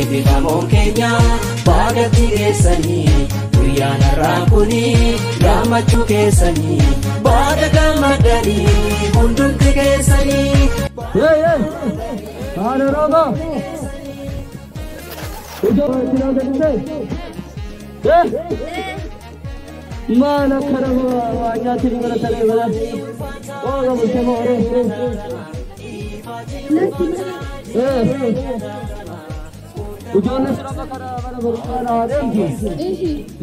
Eebbifamoon keenya baagatti geessanii guyyaan har'aa kuni gammachuu keessanii baga gammadanii hundumti keessanii. Haala rooba. Ijoo itti naasanii. Maal akka nama waa nyaatti baratanii bara. Ooga bulchama horee. Ijoollee sirba kana mana barumsaa naa deemtu.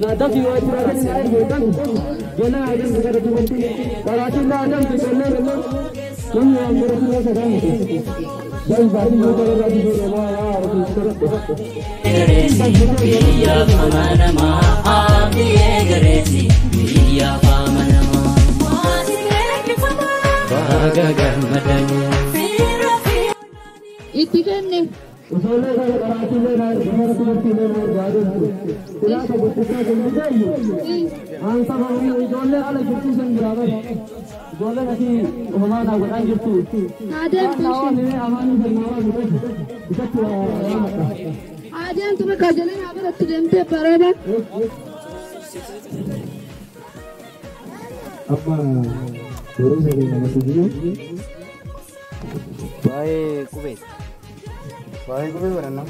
Na dafi waa itti rakkate na ergu dafi. Ijoollee naa deemtu gara dubartii. Qaraatiin naa deemtu ijoollee namni waan baratu yoo sadaamtu. Dafi baatii yoo ta'e irraa dibuu deemaa waa argisiisu godhadhe. Egeresi biyyaaf amanamaa abdii egeresi biyyaaf amanamaa. Baga gammadanii. Itti kenne. Ijoollee kana qaraatiilee naa ergu gara dubartiilee naa ergu haa deemtu. Silaasa guddichaa kan bitayyu. Aan saba ijoollee ala jirtu san biraa bara. Ijoolleen asii uumamaa naa godhaan jirtu. Haa deemtu ishee. Amaanii san naa waa bitatu. Isatti waa waamadha. Haa deemtu bakka ijoolleen haa barattu deemtee bareeda. Amma barumsa keenya mata jiru. Waa'ee qubee. Waa'ee qubee barannaa.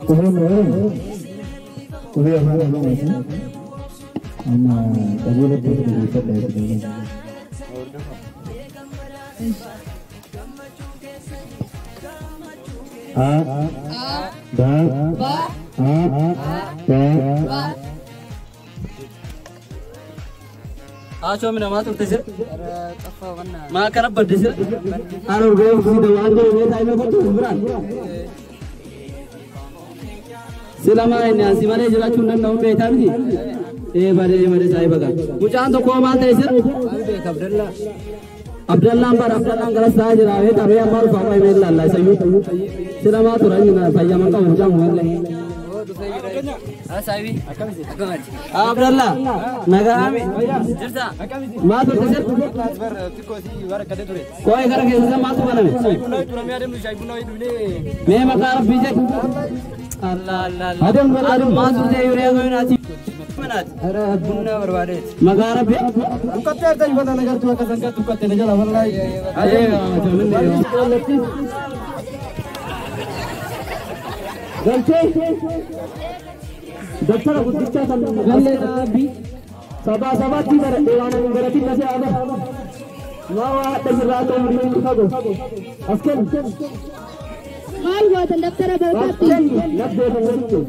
Qubeen barannaa. Qubee afaan Oromooti. Amma qajeelatti dhaggeeffadha jechuudha. A B A B. Achoo mina maa turte sir? Maa akkana badde sir? Aan urgoo fuudhe waan ta'eef mee taa'imee kottu biraan. Sila maa inni asii malee jiraachuu hin danda'u beektaa miti? Ee badee badee saayiba gaa. Mucaan tokko maal ta'e sir? Abdallaan bara Abdallaan gara saa jira beektaa mee amma dhufa amma himee ilaalla isayyuu. Sila maa tura inni fayyaman qabu mucaan kun illee. Abdallah nagaame jirta maa turte sir? Koo'ee gara keessa maaltu baname? Mee maqaa rabbii jedhi. Allah Allah Allah. Adeem bara adeem. Maa turte yuree goynaati. Manaati. Bunna barbaadeeti. Maqaa rabbii. Dukkattee argaa jirtu nagartuu akka sangaa dukkattee na jala wallaahi. Adeem. Galtee daftara guddichaa kan gallee dhaabbii sabaa sabaatti baradhe waan ani baratin na se'aa bara. Maa waa hadha sirraa ta'u umriin fagoo. As kenni. Maal gootan daftara As barataatti? kenni labbee kan walitti.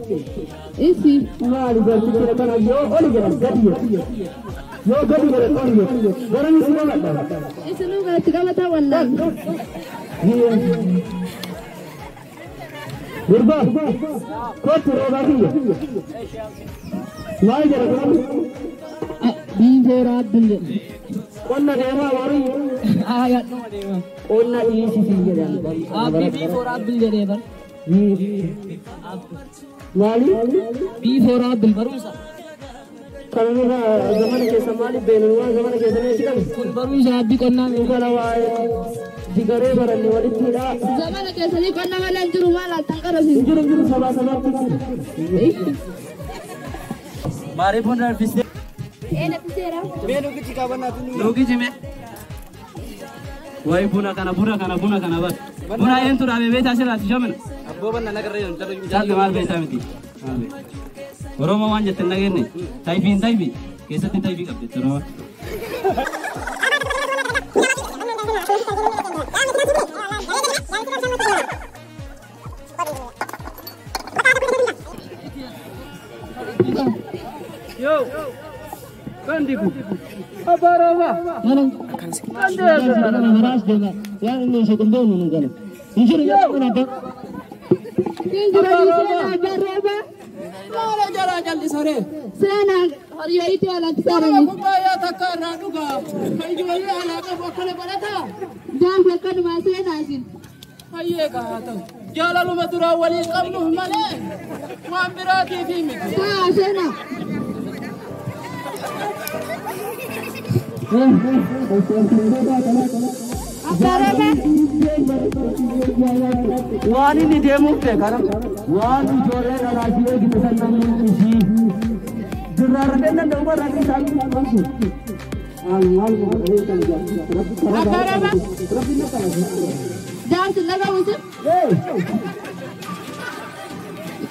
Isi. Maali barsichi kana yoo oli jedhan gadi jedhu. Yoo gadi jedhan oli jedhu. Garami si gamadha. Isinuu galatti qabataa wallaan. Gurbaa kottu roobaa kiyya. Maal jedha kun? Biifoo raabbil jedhu. Qonna deemaa warii. Qonna dhiisisii jedhan. Abbi biifoo raabbil jedhee bar. Maali? Biifoo raabbil barumsa. Kana nurraa zamana keessa maaliif beeknu waan zamana keessa mee jedhamu? Kun barumsa abbi qonnaa Nu kana waa'ee digaree baranne walitti hidhaa. Zamana keessanii qonna malee hin jiru maal altan qarasiin. Jiru jiru sabaa sabaatti jiru. Maariif buna danfistee? Ee naffiseera. Mee nugichi qabannaatu nu. Nuugi jime. Wayi buna kana buna kana buna kana bar. Buna eentu dhaabe beektaa sirraati shamina. Abboo banna nagarra yoo hin Jaalli maal beektaa miti? Maal beektaa? Oromoo waan jette hin dhageenye. Tayfiin tayfi keessatti tayfii qabdi Oromoo. Yo, kandiku. Abaraba. Kinjira seenaa barreeba. Maala jalaa jallisaree. Seenaa horiyooti alatti sarani. Kubbaayyaa takka irraa dhugaa. Kan ijoollee alaa qabu akkana godhataa. Gaafa akkanumaa seenaa isin. Hayyee haa ta'u. Jaalaluma duraa walii qabnuuf malee waan biraatiif miti. Taa seenaa. Abbaa Waan inni deemuuf beekana. Waan ijoolleen alaasii eegite san namni isii. Dirraarratee danda'u barraaqii isaanii qabsu. Abbaa Jaarsi laga buusin.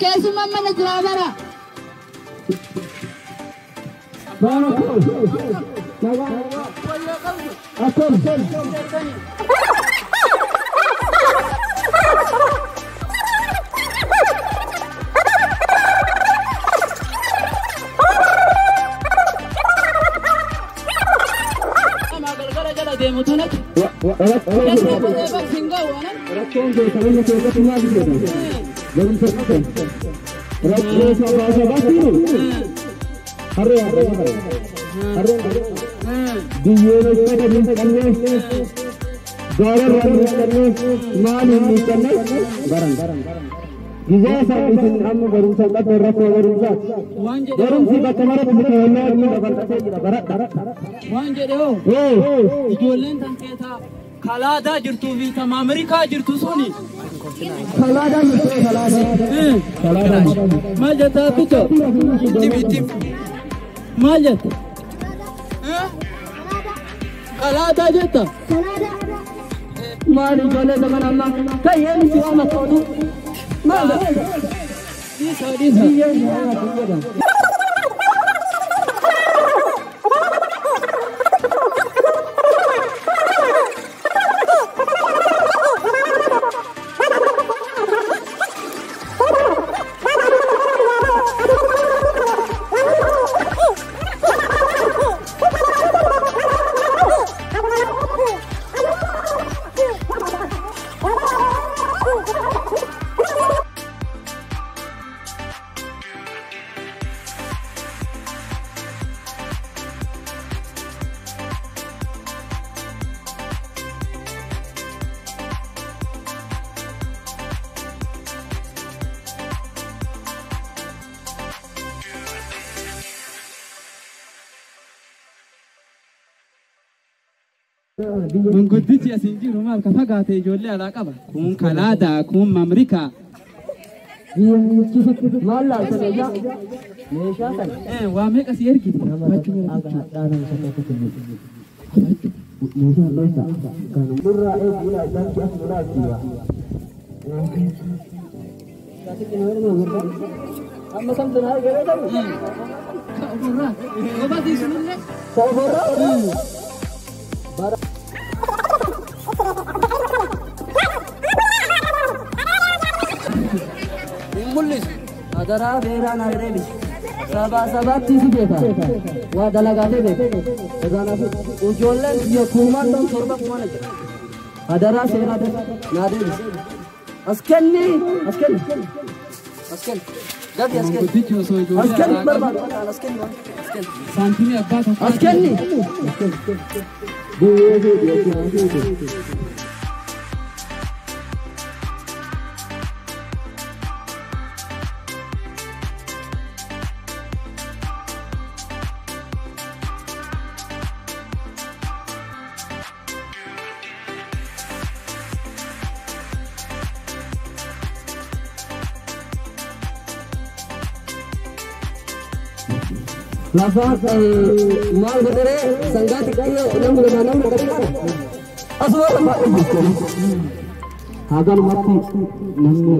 Keessummaan mana jiraa bara. Nama galgala jala deemu tanatti. Lasna godhee bakki hin ga'u anan. Rakkoon keessan inni keessatti maal jedhan? Barumsa qaban. Rakkoo sabaa sabaatti harree harree harreen biyyeen uffata hin qabne gaararraa hin qabne maal hin qabne baran. Gizee isaan isin amma barumsa hin qabne rakkoo barumsaati. Waan jedhe Barumsi bakka maratti bitawannaa inni babal'atee jira baradha. Waan jedhe hoo ijoolleen tan teetaa kalaadaa jirtuu fi tam Ameerikaa jirtu suni. Kalaadaa jirtu kalaadaa. Kalaadaa. Maal jetta abbicho? Maal jetta? Kalaadaa jetta? Maal ijoollee zaman ammaa kan yeen si waan akka oduu. Maal? Dhiisa dhiisa. Biyyeen si waan akka jedhan. Manguddichi as hin jiru maal ka fagaate ijoollee alaa qaba. Kun kalaadaa kun Ameerikaa. Maal laaltan egaa? Meeshaa kana. Waa meeqa si ergite? Meeshaan dhoysa. Kan nurraa eeguudha jaanki as nurraa jiwa. Amma samtu naa eegalee ta'u. Ofirraa. Kophaatti sunillee. Soofota. Hin mul'isu. Adaraa beeraan adeemsi. Sabaa sabaatti si beeka. Waa dalagaatee beeka. Kanaaf ijoolleen biyya kuumaan ta'u torba kumaan jira. Adaraa seeraa naa deebisi. As kenni as kenni as kenni gafi as kenni Manguddichi osoo as ijoollee kenni alaa qaba. barbaadu as kenni as kenni Saantimii abbaa tokko. as kenni. Biyyee fi dhiyeessii. Lafa maal godhee sangaa xiqqayyoo namni namaa namni qarqara. Asuma lafa eeggatu. Haganumatti namni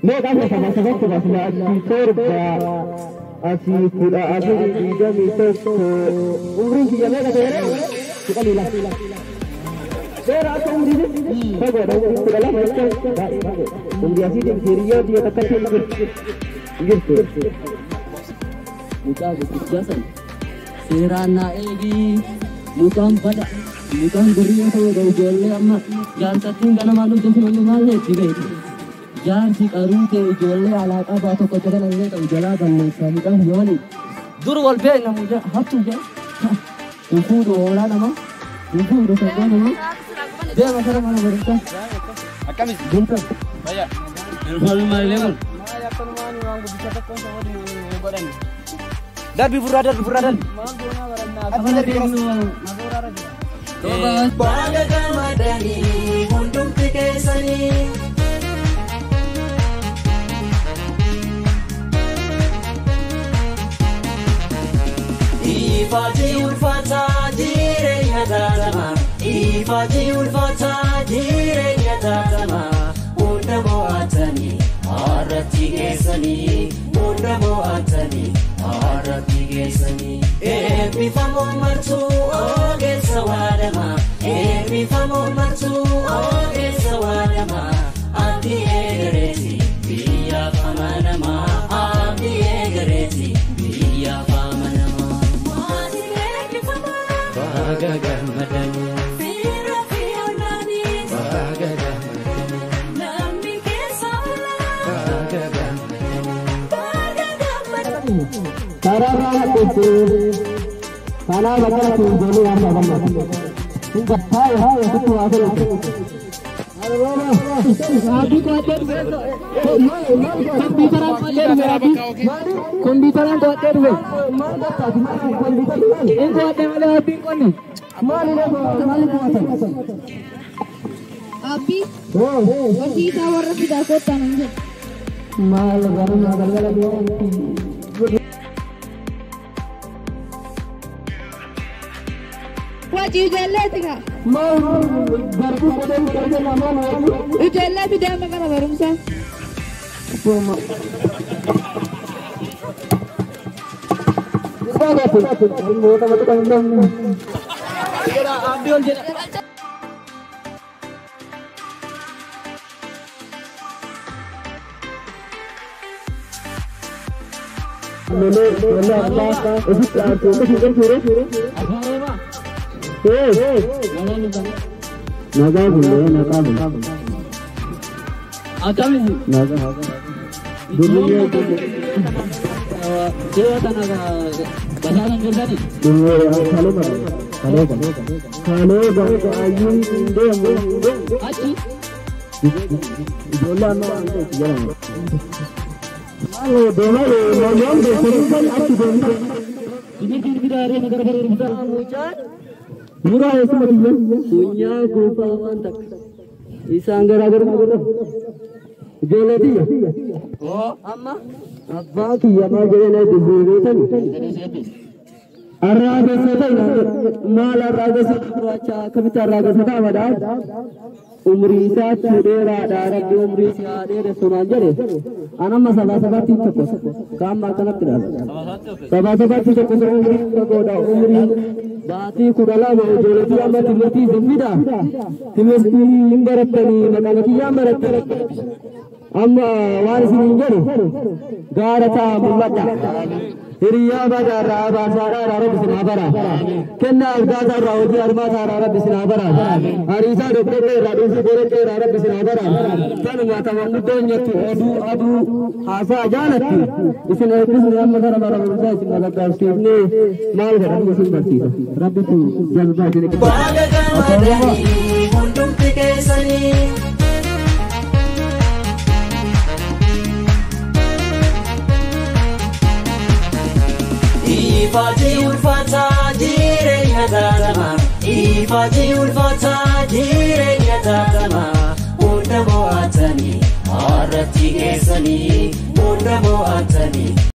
Meeqa saba sabatti basna asii torba asii 14 21 umriin kiyya meeqa ta'eera? 12. Seera akka umriin fagoodha umriin 12 jechuun baay'ee fagoodha. Umrii asiitiin hiriyyoo biyya takkatti hin jirtu. Mucaa gurguddaa sana seeraan naa eegi mucaan bada mucaan durii ta'uu ta'u ijoollee amma jaarsattiin ganamaa dhufte sun amma maal itti beeku. Jaarsi qaruu ta'e ijoollee alaa qabaa tokko jedhan illee ta'u jalaa balleessaa mucaan yooni. Dur wal beekna mucaa hattuu jaa. Hin fuudhu hoolaa nama hin fuudhu sangaa nama deema kara mana barumsaa. Akkamis? Gunta. Fayyaa. Ilmaan maallee kun. Maal akkanumaan waan guddicha tokkoon isa waliin godhanne. Darbi furraa darbi furraa darbi. Baga gammadanii hundumti keessanii. Ifaati ulfaataa jireenya taatama. Ifaati ulfaataa jireenya taatama. Hunda mo'atanii har'atti geessanii. Hunda mo'atanii har'atti geessanii. Eebbifamoo martuu ogeessa waadama. Eebbifamoo martuu ogeessa waadama. Abdii eegareeti biyyaaf amanama. Abdii eegareeti biyyaaf amanama. Baga gammadanii. Fira fi ollaanii. Baga gammadanii. Namni keessa oolaa. Baga gammadanii. Baga gammadanii. Karaarraa hadheessee kanaaf akkanatti ijoollee waan babal'atu. Haaya haaya sitti waa godhatu. Abdii qo'attee dhufe. Kompiitaraan qo'attee dhufe abdii. Kompiitaraan qo'attee dhufe. Inni qo'attee malee abdiin qonne. Abbi, Barsiisaa warra fidaa kottaa nan jedhe. Maal garuma galgala deemuutti. Waci ijoolleeti kaa. Maal garbuu godhee godhee namaan waliin. Ijoollee fidee amma kana barumsaa. Abdii ol jedha. Akkamitti? Yeroo tana basaasan jirtani? Achi timirtiin fidaaree magara barumsaa. Funyaa guufaa waan takka. Isaan garaagarummaa godhamu. Ijoollee tiyya. Amma Abbaa kiyya maal jedhee na eebbisee Arraagessa ta'e maal arraagessa gurraacha akkamitti arraagessa ta'a madaan umrii isaatti dheeraadha rabbi umrii si haa dheeressu naan jedhe anamma sabaa sabaatti tokko kaamma akkanatti dhaaba sabaa sabaatti tokko umrii fagoodha umrii baatii 12 ijoolleetii amma timirtii isin fida timirtii hin barattanii maqaan kiyyaan barattanii amma waan isin hin jedhu gaara ta'a mul'adha. Hiriyaa bajaarraa abaarsaadhaa rabbi sinaa bara. Kennaa argaasaarraa hojii armaasaarraa rabbi sinaa bara. Hariisaa doqdoqqee irraa dhuunfii boroqqee irraa rabbi sinaa bara. Tanuma taman guddoon jettu oduu aduu haasaa jaalatti. Isin eebbisni amma gara bara barumsaa isin malaggaabsiifnee maal godhan isin barsiisa. Rabbitu jazbaa isin eebbisa. Baga gammadanii hundumti keessanii. Ifaati ulfaataa jireenya taatama. Ifaati ulfaataa jireenya taatama. Hunda mo'atanii har'atti geessanii. Hunda mo'atanii.